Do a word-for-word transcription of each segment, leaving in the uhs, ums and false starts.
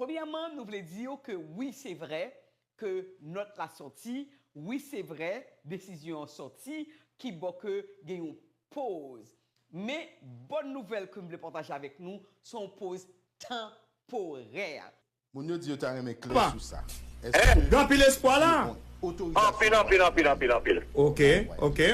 Premyèman, nou vle di w ke wi, se vrè ke nòt la sòti, wi, se vrè, desizyon an sòti, ki bò ke gen yon poz. Men, bòn nouvèl ke m vle pataje avèk nou, se yon poz tanporè. Moun yo di yo ta renmen klè sou sa. Èske Gen anpil espwa la. Otorizasyon Anpil, anpil, anpil, anpil, anpil. Ok, ok.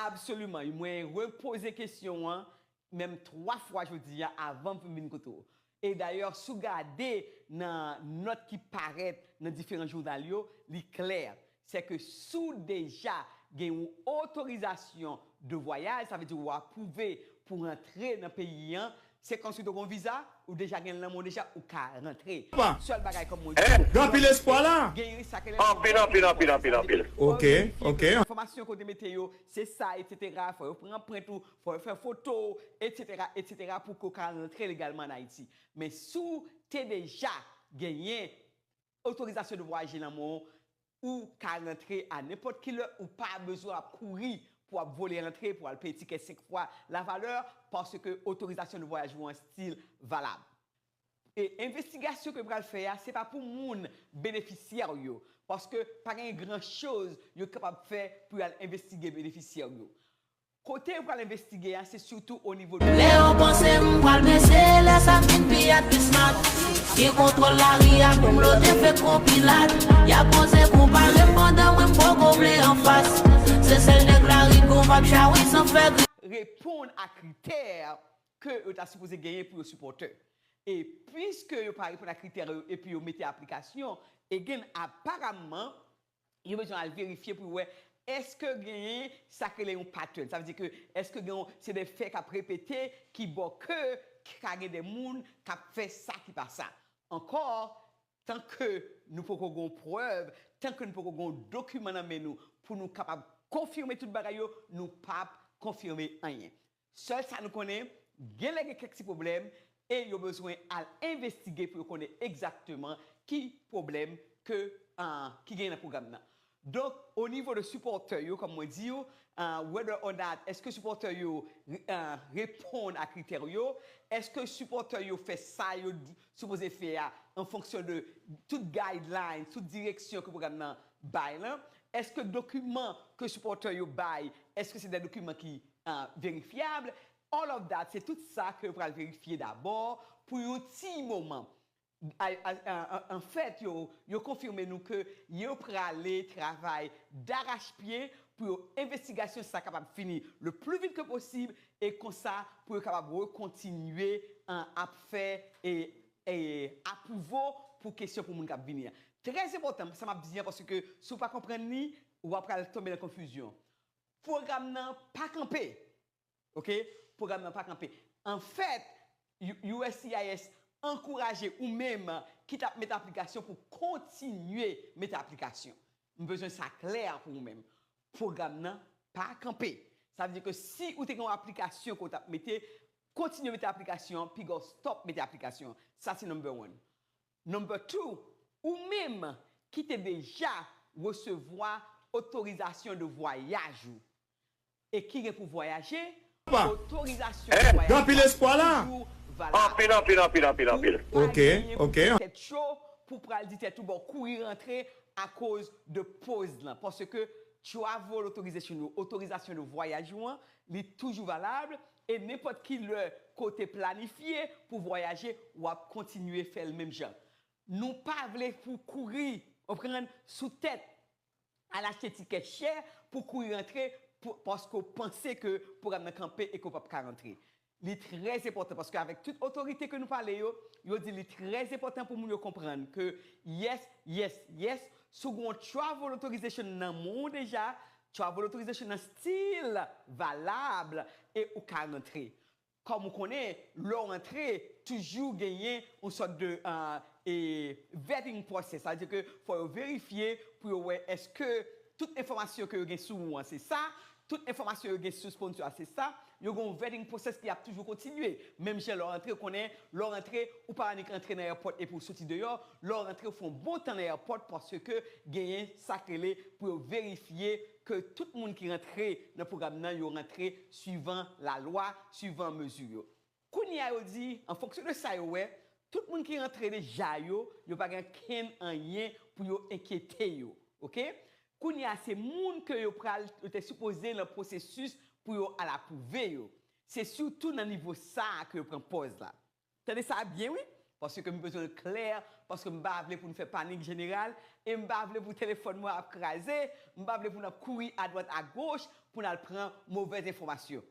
Absoliman. Mwen repoze kesyon an menm twa fwa jodi a avan m vin kote w. E dayè, si w gade nan nòt ki parèt nan diferan jounal yo, li klè. Se ke si w deja gen yon otorizasyon de vwayaj, sa vle di w apwouve pou w rantre nan peyi an, se kòmsi w te gen yon viza, ou deja gen l nan men w deja, ou ka rantre. Sèl bagay kòm mwen di, Gen anpil espwa la. Gen sa ke lè Anpil, anpil, anpil, anpil, anpil. Ok, ok. Enfòmasyon kote mete yo, se sa, etsetera. Fò yo pran anprent ou, fò yo fè foto, etsetera, etsetera, pou ke w ka rantre legalman an Ayiti. Men si w te deja genyen otorizasyon de vwayaje nan men w, ou ka rantre a nenpòt ki lè, ou pa bezwen ap kouri pou ap vole rantre, pou al peye tikè senk fwa lavalè, paske otorizasyon de vwayaj ou an still valab. E envestigasyon ke yo pral fè a, se pa pou moun benefisyè yo, paske pa gen gran choz yo kapab fè pou y al envestige benefisyè yo. Kote yo pral envestige a, se sitou o nivo de. Lè yo panse m pral bese, lè sa fin pi at pi smart. Gen kontwòl lari a pou m lote fèk konpilat. Y ap panse konpare m pandan mwen m poko vle anfas. Se sèl nèg lari gon m ap chawe san fè gri. Reponn a kritè ke yo ta sipoze genyen pou yo sipòtè. E piske yo pa reponn a kritè yo epi yo mete aplikasyon, e gen aparamman, yo bezwen al verifye pou yo wè èske genyen sa k rele yon pattern. Sa vle di ke èske gen yon, se de fè k ap repete ki bò ke ka gen de moun k ap fè sa ki pa sa. Ankò, tanke nou poko gen yon prèv, tanke nou poko gen yon dokiman nan men nou pou nou kapab konfime tout bagay yo, nou p ap konfime anyen. Sèl sa nou konnen, genlè gen kèk ti pwoblèm e yo bezwen al envestige pou yo konnen egzakteman ki pwoblèm ke, ah, ki genyen nan pwogram nan. Donk, o nivo de sipòtè yo, kòm mwen di w, ah, whether or not, èske sipòtè yo, ah, reponn a kritè yo? Èske sipòtè yo fè sa yo d- sipoze fè a an fonksyon de tout guideline, tout direksyon ke pwogram nan bay lan? Èske dokiman ke sipòtè yo bay, èske se de dokiman ki, ah, verifyab? All of that, se tout sa ke yo pral verifye dabò pou yon ti moman. Anfèt, yo, yo konfime nou ke yo prale travay darachpye pou yo envestigasyon sa kapab fini le plus vite que possible e konsa pou yo kapab rekontinye, ah, ap fè e, e apwouvo pou kesyon pou moun k ap vini an. Trè enpòtan, sa m ap di an, paske si w pa konprann li, w ap pral tonbe nan konfizyon. Pwogram nan pa kanpe. Ok? Pwogram nan pa kanpe. Anfèt, U- USCIS ankouraje ou menm ki t ap mete aplikasyon pou kontinye mete aplikasyon. M bezwen sa klè pou ou menm. Pwogram nan pa kanpe. Sa vle di ke si ou te gen yon aplikasyon ke w t ap mete, kontinye mete aplikasyon an, piga w stop mete aplikasyon an. Sa se number one. Number two, ou menm ki te deja resevwa otorizasyon de vwayaj ou e ki gen pou vwayaje, otorizasyon de vwayaj Gen anpil espwa la. Toujou valab. Anpil, anpil, anpil, anpil, anpil. Ok, ok. Tèt cho pou pral di tèt ou bon kouri rantre akoz de poz lan. Paske travel authorization ou otorizasyon de vwayaj ou an, li toujou valab e nenpòt ki lè ke w te planifye pou vwayaje, w ap kontinye fè l menm jan. Nou pa vle pou kouri, w konprann, sou tèt al achte tikè chè pou kouri rantre pou, paske w panse ke pwogram nan kanpe e ke w p ap ka rantre. Li trè enpòtan paske avèk tout otorite ke nou pale yo, yo di li trè enpòtan pou moun yo konprann ke yes, yes, yes, si w gen yon travel authorization nan men w deja, travel authorization nan still valab e ou ka rantre. Kòm ou konnen, lè w rantre, toujou genyen yon sòt de, ah, e, vetting process. Sa vle di ke fò yo verifye pou yo wè èske tout enfòmasyon ke yo gen sou ou an se sa, tout enfòmasyon yo gen sou sponsor a se sa, yo gen yon vetting process ki ap toujou kontinye. Menm jan lè w rantre, ou konnen, lè w rantre, ou pa annik rantre nan airport epi w soti deyò, lè w rantre, ou fè yon bon tan nan airport paske genyen sa k rele pou yo verifye ke tout moun ki rantre nan pwogram nan, yo rantre swivan lalwa, swivan mezi yo. Kounye a, yo di, an fonksyon de sa yo wè, Tout moun ki rantre deja yo, yo pa gen kenn anyen pou yo enkyete yo, oke? Kounye a, se moun ke yo pral, yo te sipoze nan pwosesis pou yo al apwouve yo. Se sitou nan nivo sa a ke yo pran pòz la. Tande sa byen, wi, paske m bezwen l klè, paske m pa vle pou n fè panik jeneral, e m pa vle pou telefòn mwen ap kraze, m pa vle pou n ap kouri adwat agoch pou n al pran movèz enfòmasyon.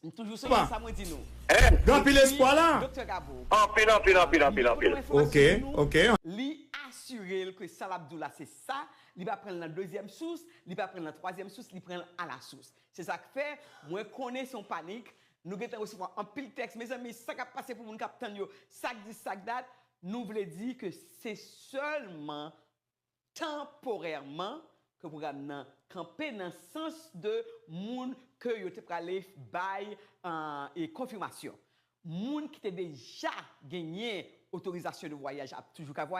M toujou sonje sa mwen di nou. Gen anpil espwa la. Doktè Gabo. Anpil, anpil, anpil, anpil, anpil. Ok, ok. Li asire l ke sa l ap di w la se sa, li pa pran l nan dezyèm sous, li pa pran l nan twazyèm sous, li pran l alasous. Se sa k fè, mwen konnen se yon panik. Nou gentan resevwa anpil tèks. Mezanmi, sa k ap pase pou moun k ap tann yo, sa k di, sa k dat, nou vle di ke se sèlman tanporèman ke pwogram nan kanpe nan sans de moun ke yo te prale bay e konfimasyon. Moun ki te deja genyen otorizasyon de vwayaj ap toujou ka vwayaj.